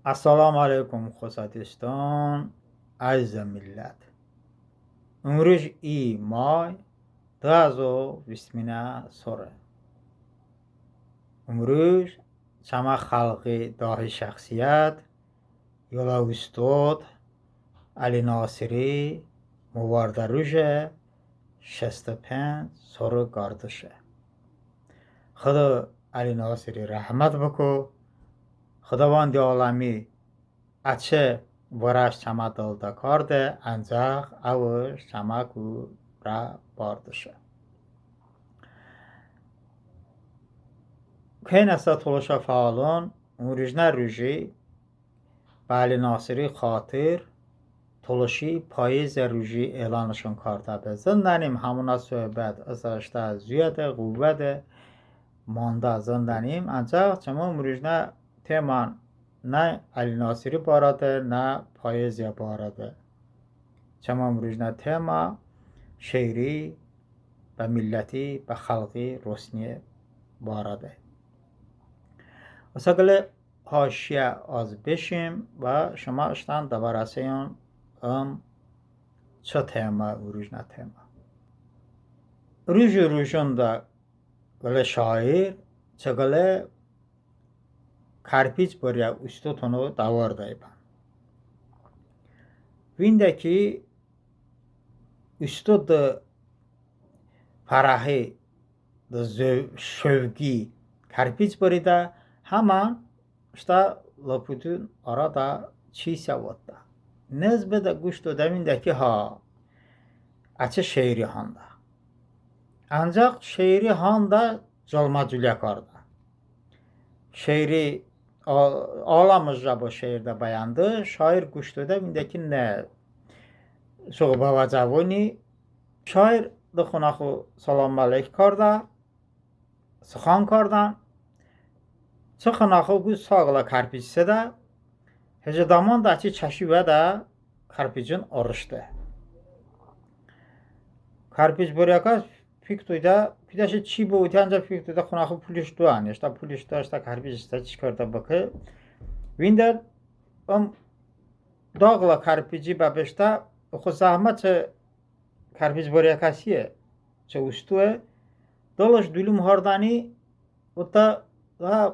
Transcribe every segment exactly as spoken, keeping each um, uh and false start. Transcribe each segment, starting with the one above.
Əssəlamu əleykum, xosə duston, əzizə millət. Imruj i may, dı həzo vistminə sore. Imruj çəmə xəlği dahi şəxsiyyət, yolə ustod Əli Nasiri movardə ruje, şest penc sori qardışe. Xıdo Əli Nasiri rəhmət bıko. Xıdovandi aləmi əçəy vırəş çəmə dıldə karde, əncəx əvış çəməku rə bardışe. Keynəsə tolışə fəalon ımrujnə ruji bə Əli Nasiri xatir tolışi poeziya ruji elanışon kardəbe. Zındənim həmonə sohbət ısə ıştə zuyədə, ğıvvədə mandə, zındənim. Əncəx çımı ımrujnə tema nə Əli Nasiri barədə, nə poeziya barədə. Çımı ımrujnə tema şeiri bə milləti, bə xəlği rosniye barədə. Isə qılə haşiyə az beşim və şımə ıştən dəbərəseyon ım çı tema, ımrujnə tema. Ruji rujonədə qılə şair çı qılə kərpic bırə ustodono dəvardə bən. Vinde ki, ustod dı fərəhi, dı zov-, şövqi kərpic bıridə, həmən ıştə lıputon arədə çiysə votdə. Nez bedə, quş doydə, vinde ki, ha, əçəy şeiri handə. Əncəx şeiri handə, cılmə-culə kardə. Şeiri a-, aləmı jıqo şeirdə bəyəndı, şair quş doydə, vinde ki, ne, soğ bəvəcəvoni. Şair dı xonəxo salam-məleyk kardə, sıxan kardən. Çı xonəxo qılə sağ qılə kərpic sedə, hejo dəmandə əçəy çəşi vədə kərpicon ırıştə. Kərpic bırə kəs fik doydə, pidəşe çi bıvotə, əncəx fik doydə xonəxo puliş doən, ıştə puliş doə, ıştə kərpic ıştə çiç kardə bıkə. Vinde ım da qılə kərpici bəpeştə, oxo zəhmət çı kərpic bırə kəsiye, çı ustoye, dılış dulum hardəni, votdə, ha,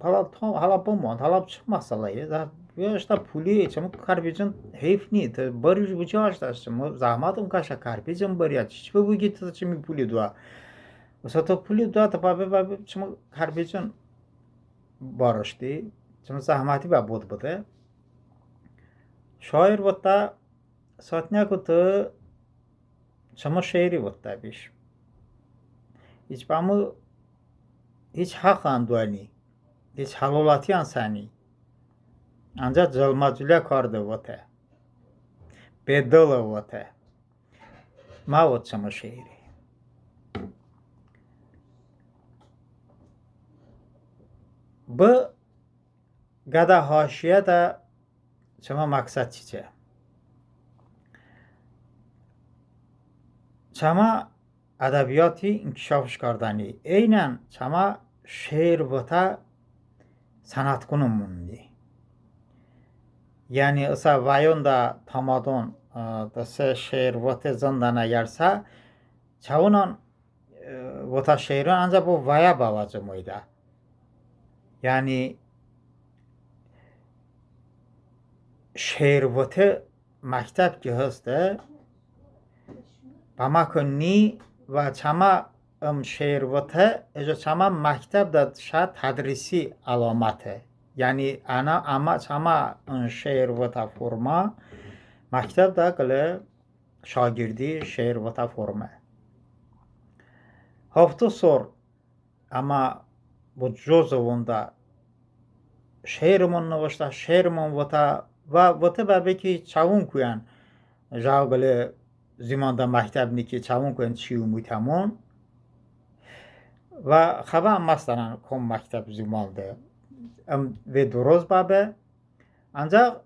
hələ tam, hələ bımand, hələ çı məsələye, ha, ya ıştə puli, çımı kərpicon heyf ni, tı bıruj bıçəş, ıştə çımı zəhmətım kəşə, kərpicım bırə, çiç bıbu ki, tı çımi puli doə. Isə tı puli doə, tı bəbe, bəbe çımı kərpicon bərışti, çımı zəhməti bə bod bıdə. Şair votdə, sətnəku tı çımı şeiri votdəbiş. Hiç bəmı hiç həxən doəni, hiç həlolətiyən səni. Əncəx cılmə-culə kardə vote. Bedılə vote. Məvot çımı şeiri. Bı qədə haşiyədə çımı məqsəd çiçe? Çəmə ədəbiyyati inkişafış kardəni, eynən çəmə şeir votə sənətkonımon ni. Yəni ısə vəyonədə tamadon, ı, dı se şeir vote zındən əgərsə, çəvonən, ı, votə şeiron əncəx bo vəyə bəvəcə omeydə. Yəni şeir vote məktəb ki heste, bəməku ni, və çəmə ım şeir vote, əçəy çəmə məktəbədə şə tədrisi əloməte. Yəni ənə əmə çəmə ım şeir votə formə məktəbədə qılə şagirdi şeir votə forme. Hafto sor əmə bo co zıvonədə şeirımon nıvıştə, şeirımon votə, və vote bəbe ki, çəvonku ən jıqo qılə zəmonədə məktəb ni ki, çəvonku ən çiy umutəmon. Və xəbə mədənən kom məktəb zəmonədə. Im ve dıroz bəbe. Əncəx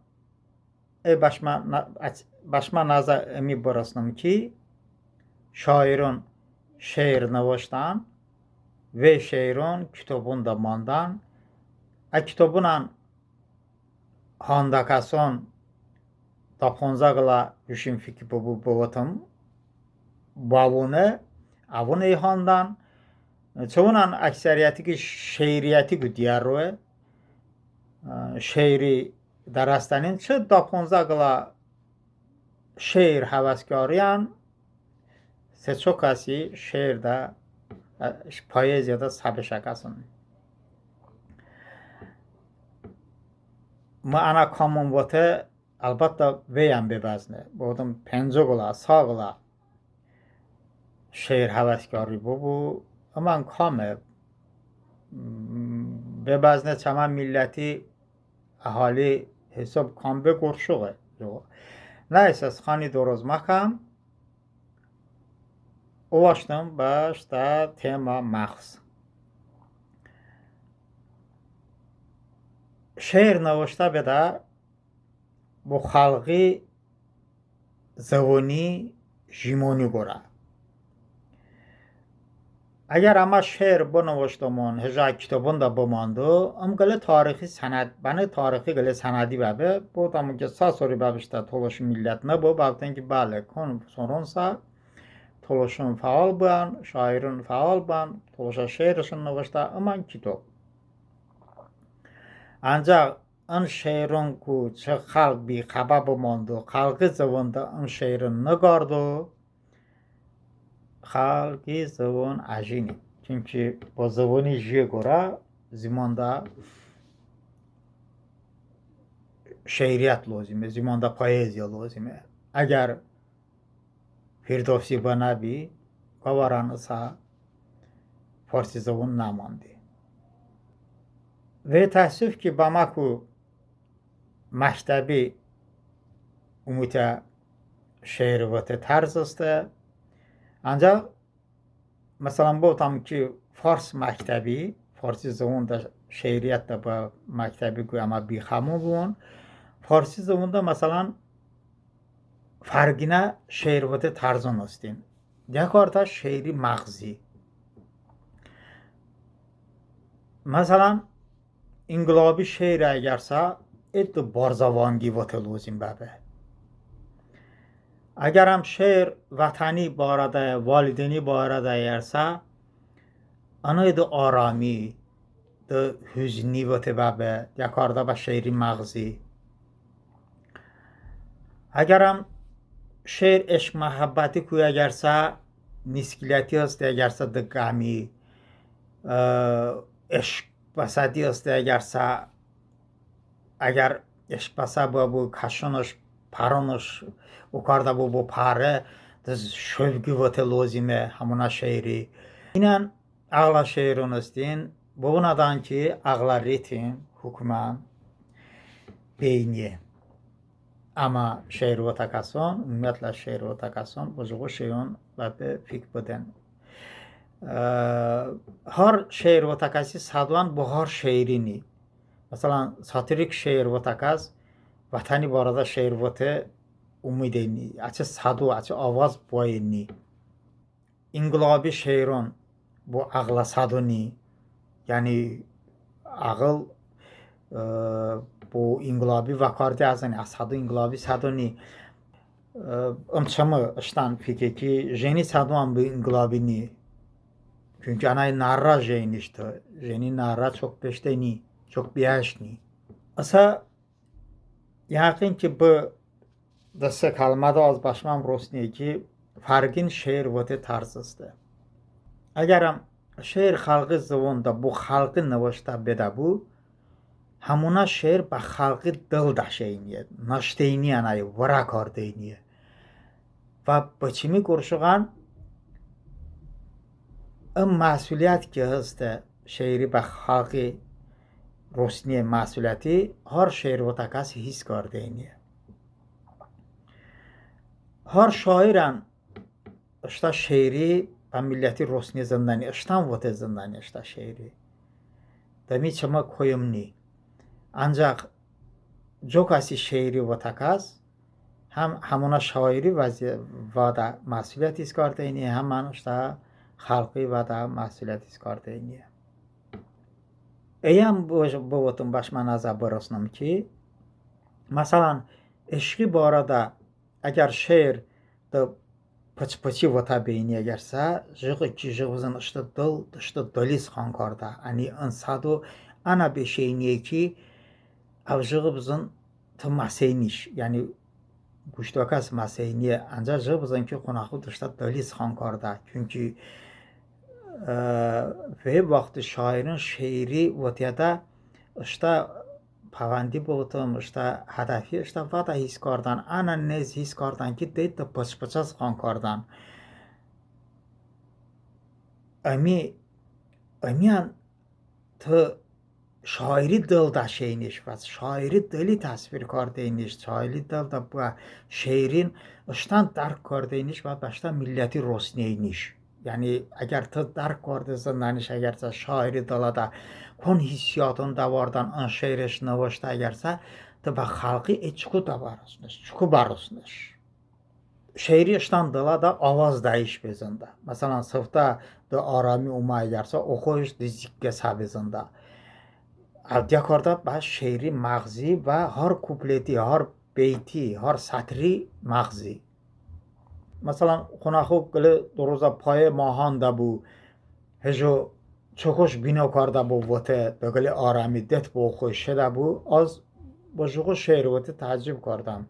e, bəşmə nə-, əç-, bəşmə nəzə ımi bırosnım ki, şairon şeir nıvıştən, ve şeiron kitobonədə mandən, ə kitobonən handəkəson da-ponzə qılə ruşinfikir bıbu bıvotım, bəvone, əvon ey handən. Çəvonən əksəriyyəti ki şeiriyyətiku diyəroye, şeiri dərəsdənin, çı da-ponzə qılə şeir həvəskariyən, se-ço kəsi şeirədə, poeziyadə səbeşə kəson. Mı ənə kamon vote, əlbəttə, veyən bebəzne. Bıvotım, penco qılə, sa qılə şeir həvəskari bıbu, ımən kame. Bebəzne, çəmə milləti əhali hisob kam be qorşoğe. Nəysə, sıxani doroz məkəm. Ovaştım bəştə tema məğz. Şeir nıvıştə bedə bo xəlği zıvoni jimoni qorə. Əgər əmə şeir bınıvıştəmon, hıjə kitobonədə bımando, ım qılə tarixi sənəd, bənə tarixi qılə sənədi bəbe. Bıvotəmon ki, sa sori bəpeştə tolışi millət nıbu, bəvoten ki, bəle, kon soronsə tolışon fəal bən, şairon fəal bən, tolışə şeirışon nıvıştə, ımən kitob. Ancaq ın şeironku çı xəlğ bixəbə bımando, xəlği zıvonədə ın şeiron nıqardo, xəlği zıvon əjini. Çünki bo zıvoni jiye qorə zimonədə şeiriyyət lozime, zimonədə poeziya lozime. Əgər Firdovsi bınəbi, qəvərən ısə farsi zıvon nəmande. Ve təəssuf ki, bəməku məktəbi umutə şeir vote tərz heste. Ancaq, məsələn, bıvotəm ki, fars məktəbi, farsi zıvonədə şeiriyyətədə bə məktəbiku əmə bixəmon bıbun, farsi zıvonədə, məsələn, fərqinə şeir vote tərzon hestin. Diə kardə şeiri məğzi. Məsələn, inqilobi şeir əgərsə, ed barzə vanqi vote lozim bəbe. Əgərəm şeir vətəni barədə, valideyni barədə əgərsə, ənə dı arami, dı huzni vote bəbe, diə kardə bə şeiri məğzi. Əgərəm şeir eşq-məhəbbətiku əgərsə, niskiləti heste əgərsə, dı ğəmi, eşq-vəsəti heste əgərsə, əgər eşq-vəsə bıbu, kəşonış, pəronış okardə bıbu pəre, dı şövqi vote lozime həmonə şeiri. İnən əğlə şeiron hestin, bıvınədən ki, əğlə ritm hukmən beyniye. Əmma şeir votə kəson, umumiyyətlə şeir votə kəson bo jıqo şeyon bəbe fik bıdən. Har şeir votə kəsi sədoən bo har şeiri ni. Məsələn, satirik şeir votə kəs vətəni barədə şeir vote umide ni. Əçəy sədo, əçəy avaz boye ni. İnqilobi şeiron bo əğlə sədo ni. Yəni əğıl bo inqilobi vəkarde əzıni, ə sədo inqilobi sədo ni. Im çımı ıştən fike ki, jeni sədoən bo inqilobi ni. Çünki ənəy nərə jeniştı, jeni nərə çok beşte ni, çok biyəş ni. Isə yəğin ki, bı dı-se kəlmədə az bəşməm rosniye ki, fərqin şeir vote tərz heste. Əgərəm şeir xəlqi zıvonədə bo xəlqi nıvıştə bedəbu, həmonə şeir bə xəlqi dıl dəşeyniye, nışteyniye, ənəy vırə kardeyniye. Və bı çımi qorşoğən ım məsuliyyət ki heste, şeiri bə xəlqi rosniye məsuliyyəti har şeir votə kəs his kardeyniye. Har şairən ıştə şeiri bə milləti rosniye zındəni, ıştən vote zındəni ıştə şeiri. Dımi çımı koyım ni. Ancəx co kəsi şeiri votə kəs həm həmonə şairi vədə məsuliyyət his kardeyniye, həmən ıştə xəlqi vədə məsuliyyət his kardeyniye. Əyən bıvotım, bəşmə nəzə bırosnım ki, Məsələn, eşqi barədə əgər şeir de pıç-pıçi votə beyni əgərsə, jıqo ki, jıqo bızın ıştı dıl, ıştı dıli sıxan kardə. Əni ın sədo ənə beşeyniye ki, əv jıqo bızın tı məseyniş, yəni quştəkəs məseyniye, əncəx jıqo bızın ki, xonəxo de ıştə dıli sıxan kardə. Çünki, e, vey vaxti şairin şeiri voteədə ıştə pəvəndi bıvotım, ıştə hədəfi, ıştə vədə his kardən, ənə nez his kardən ki, dey de pıç-pıçə sıxan kardən. Əmi, əmiyən tı şairi dıl dəşeyniş və şairi dıli təsvir kardeyniş, şairi dıl də bıə şeirin ıştən dərk kardeyniş və bəştə milləti rosneyniş. Yəni, əgər tı dərk karde zındəniş, əgərsə şairi dılədə kon hissiyatın dəvardən ın şeirış nıvıştə, əgərsə tı bə xəlqi e çoko dəvarosnış, çoko bərosnış. Şeiri ıştən dılədə avaz dəyiş be zındə. Məsələn, sıftə de arami omə, əgərsə oxoyış de zikkə sə be zındə. Əv diyə kardə bə şeiri məğzi və har kupleti, har beyti, har sətri məğzi. Məsələn, xonəxo qılə dırozə poema handə bu, hejo çokoş bino kardə bu vote, de qılə arami det bo oxoy şedə bu, az bo jıqo şeir vote təəccüb kardəm.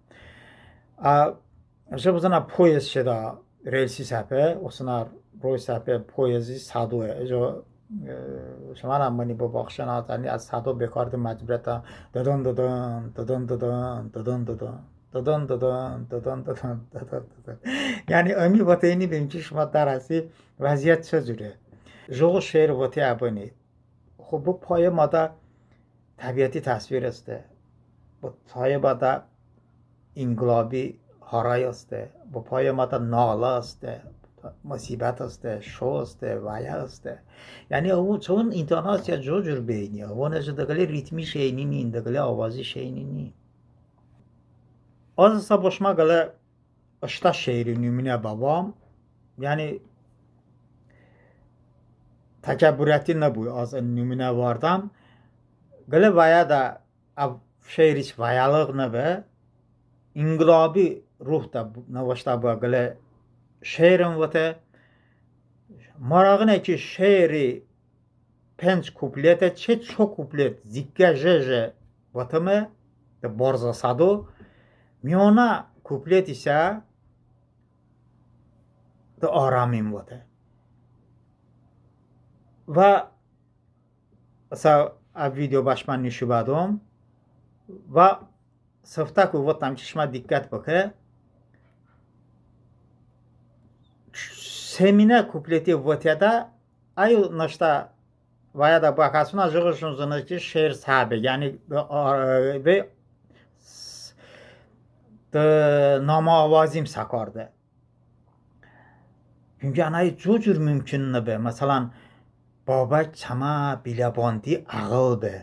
Ə, jıqo bızınə poyezd şedə relsi səpe, osınə roy səpe poyezdi sədoye. Hejo, e, şımənən mıni bıbaxşən, az əni, az sədo bekarde məcburiyyətən dıdın dıdın, dıdın dıdın, dıdın dıdın. Dıdın dıdın, dıdın dıdın, dıdın dıdın. Yəni, ımi voteyni bim ki, şımə dərəsi vəziyyət çı cure. Jıqo şeir vote əbıni. Xo, bu poemadə təbiəti təsvir heste. Bu poemadə inqilabi haray heste. Bu poemadə nalə heste. Musibət heste, şo heste, vəyə heste. Yəni, əvon çəvon intonasiya co cur beyniye. Əvon de qılə ritmi şeyninin, de qılə avazi şeyninin. Az ısə bo şımə qılə ıştə şeiri nümunə bəvam. Yəni, təkəbburəti nıbu, az ın nümunə vardəm. Qılə vəyədə, əv şeir hiç vəyəlığ nıbe. İnqilabi ruhədə nıvıştə bıə qılə şeirım vote. Marağine ki, şeiri penc kuplete, çı ço kuplet zikkə je-je votıme, de barzə sədo, miyonə kuplet isə de aramin vote. Və ısə ə video bəşmə nişo bədom və sıftəku votəm ki, şımə diqqət bıkə. Seminə kupleti voteədə, əyo nıştə vəyədə bıə kəsonə jıqoşon zıne ki, şeir sə be, yəni, ə, ə, ve s-, de namə avazim sə karde. Çünki ənəy co cur mumkun nıbe. Məsələn, Babək çəmə biləbandi əğıl be.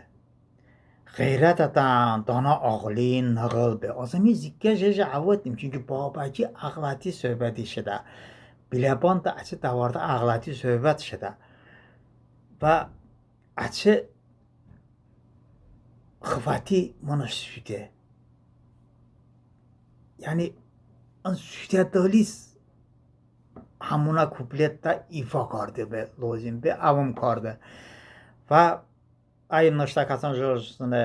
Ğeyrətədən dənə əğılin nığıl be. Az ımi zikkə je-je əv votım, çünki Babəki əğləti söhbəti şedə. Biləband də əçəy dəvardə əğləti söhbət şedə. Və əçəy xıvvəti mınış sudə. Yəni, ın sudə dıli həmonə kupletədə ifa karde be lozim be, əvım karde. Və əy nıştə kəson jıqo zıne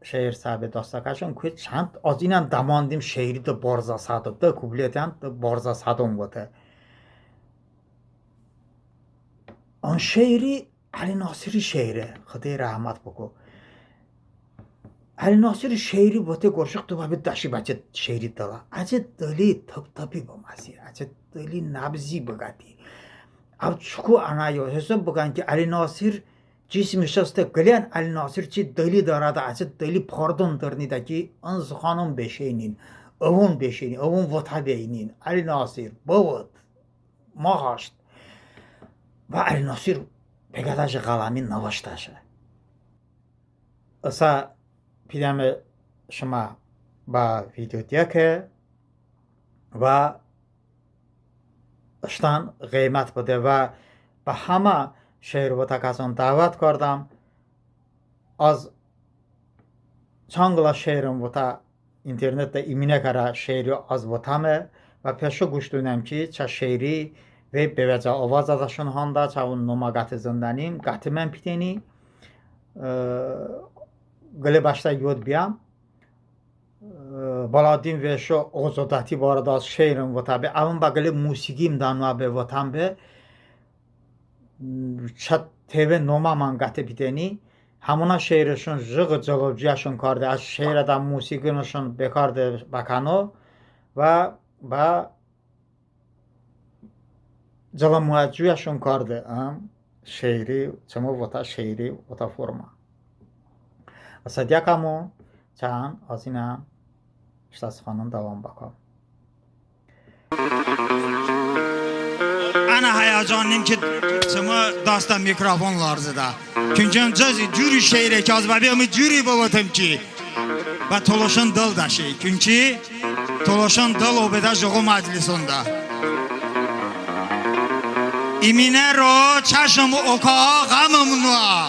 şeir sə be, dastəkəşon kuy, çand az iyən dəmandim şeiri de barzə sədo, de kupletən de barzə sədon vote. Im şeiri Əli Nasiri şeire, Xıdo əy rəhmət bıko. Əli Nasiri şeiri vote qorə şıx, tı bəbe dəşi bəçəy şeiri dılə. Əçəy dıli tıp-tıpi bıməsi, əçəy dıli nəbzi bıqəti. Əv çoko ənəyo, hisob bıkən ki, Əli Nasir cismış heste, qıləyən Əli Nasir çı dıli dərədə, əçəy dıli pardon dırnidə ki, ın sıxanon beşeynin, əvon beşeynin, əvon votə beynin. Əli Nasir, bıvot, mahaşt. Və Əli Nasir peqətə jı ğələmi nıvıştəşe. Isə pidəme şımə bə video diyə ke və ıştən ğıymət bıdə və bə həmə şeir votə kəson dəvət kardəm. Az çan qılə şeirım votə internetədə iminə kərə şeiri az votəme və peşo quşdınəm ki, çə şeiri vey bevəcə ovazədəşon handə, çəvon nomə qəte zındənim, qəte mən pidəni, e, qılə bəştə yod biyəm. E, Bələdin Veşo ozodəti barədə az şeirım votəbe, əvon bə qılə musiqim dənoəbe, votəmbe, çə TV nomə mən qəte pidəni, həmonə şeirışon jıqo cılov ciyəşon karde, az şeirədə musiqinışon bekarde bəkəno və bə cılov mıə cuyəşon karde ım şeiri, çımı votə şeiri votə formə. Isə diə kəmon, çəy az ınən ıştə sıxanon dəvom bəkəm. Ənə həyəcanlıyım ki, çımı dastə mikrofon lərzedə. Çünki ım cüri şeire ki, az bəbe ım cüri bıvotım ki, bə tolışon dıl dəşe. Çünki tolışon dıl obedə jıqo məclisonədə. İminə ro çəşım okə, ğəmım noə.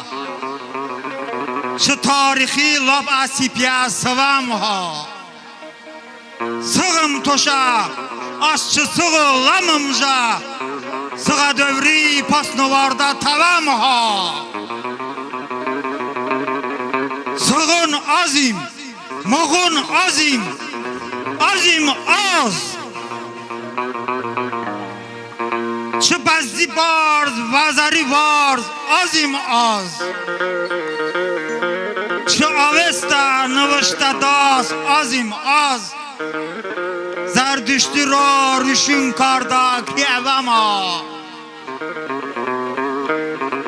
Çı tarixi lap ə sipiyə sıvəm ha. Sığım toşə, az çı sığo ləmım jə, sığə dövri pasnovardə təvəm ha. Sığon azim, mığon azim, azim az. Çı bəzzi barz, vəzəri varz, azim az. Çı Avestə nıvıştə dast, azim az. Zərdışti ro ruşin kardə ki əvəm ha.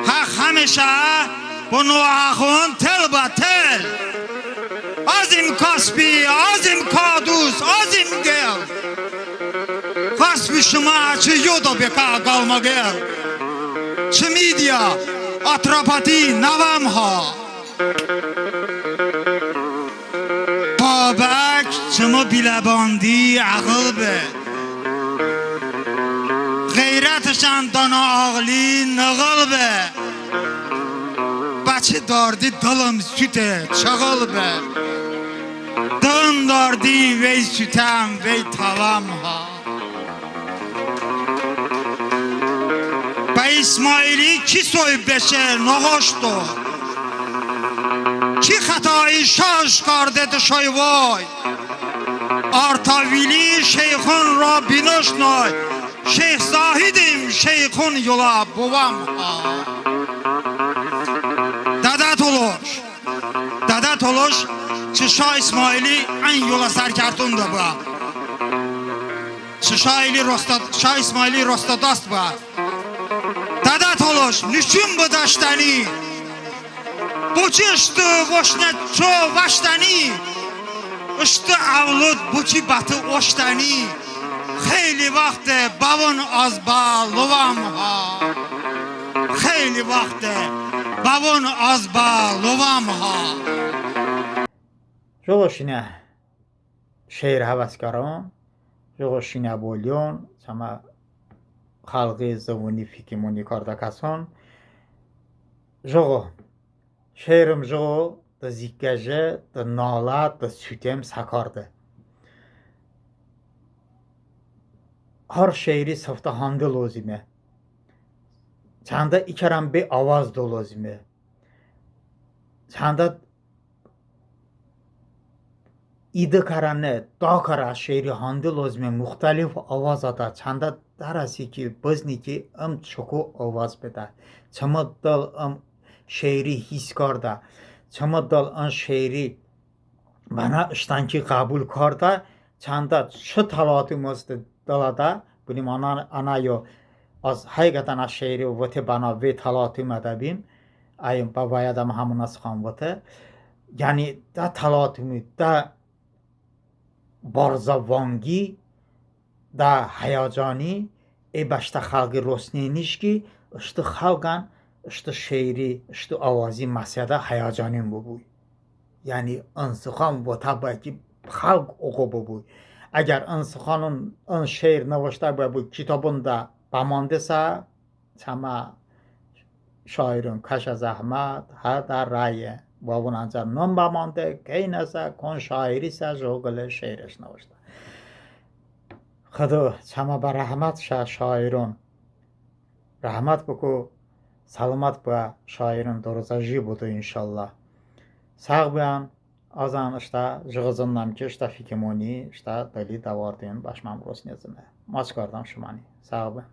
Həx həmişə bo nohəxon tel bə tel. Azim Kaspi, azim Kadus, azim Gel. Kaspi şımə çı yodo bekə qalmaqel. Çı Midiya, Atrapati nəvəm ha. Babək çımı biləbandi əğıl be. Ğeyrətışən dana ağli nığıl be. Bəçi dardi dılım sute çığıl be. Dın dardi vey sutəm vey təvəm ha. Bə İsmaili ki soy beşe noğoşto, ki Xətai şaş karde dışoy voy. Artavili şeyxon ro binoşnoy, Şeyx Zahidim şeyxon yolə bovəm ha. Dədə Tolış. Dədə Tolış çı Şah İsmaili ən yolə sərkərdonədə bıə. Çı Şah İsmaili rostə, Şah İsmaili rostə dast bıə. Dədə Tolış, nişun bı dəştəni. Boçi ıştı voşnə ço vəştəni. Iştı əvlod boçi bə tı oştəni. Xeyli vaxte bəvon az bə lovəm ha. Xeyli vaxte bəvon az bə lovəm ha. Jıqo şinə şeir həvəskaron, jıqo şinə boliyon, çəmə xəlği zıvoni fikimoni kardə kəson. Jıqo şeirım jıqo dı zikkə je, dı nalə, dı sutem sə karde. Har şeiri sıftə hande lozime. Çandə i kərən be avaz do lozime. Çandə i dı kərəni, da kərə şeiri hande lozime, muxtəlif avazədə. Çandə dərəsi ki, bızni ki, ım çoko avaz bedə. Çımı dıl ım şeiri his kardə. Çımı dıl ım şeiri bənə ıştənki ğəbul kardə. Çandə çı təlatım heste dılədə, bınəm ənə, ənə yo, az həqiqətən ə şeiri vote bənav vey təlatımədə bim. Əy bə vəyədəm həmonə sıxan vote. Yəni də təlatımi, də barzə vanqi, də həyəcani, e, bəştə xəlqi rosneyniş ki, ıştı xəlqən ıştı şeiri, ıştı avazi məsədə həyəcanin bıbu. Yəni ın sıxan votə bə ki, xəlq oqo bıbu. Əgər ın sıxanon, ın şeir nıvıştə bə bu kitabonədə bəmandesə, çəmə şairon kəşə zəhmət, hə, də rəye. Bəvon əncəx nom bəmande, kəynəsə, kon şairisə, jıqo qılə şeirış nıvıştə. Xıdo çəmə bə rəhmət şə şairon. Rəhmət bıko, səlomət bıə şairon, dırozə ji bıdo, inşallah. Səğ bıbən. Azən ıştə jıqo zındəm ki, ıştə fikimoni ıştə dıli dəvardeyon bəşmə ım rosniye zıne. Maç kardəm şıməni. Səğ bıbən.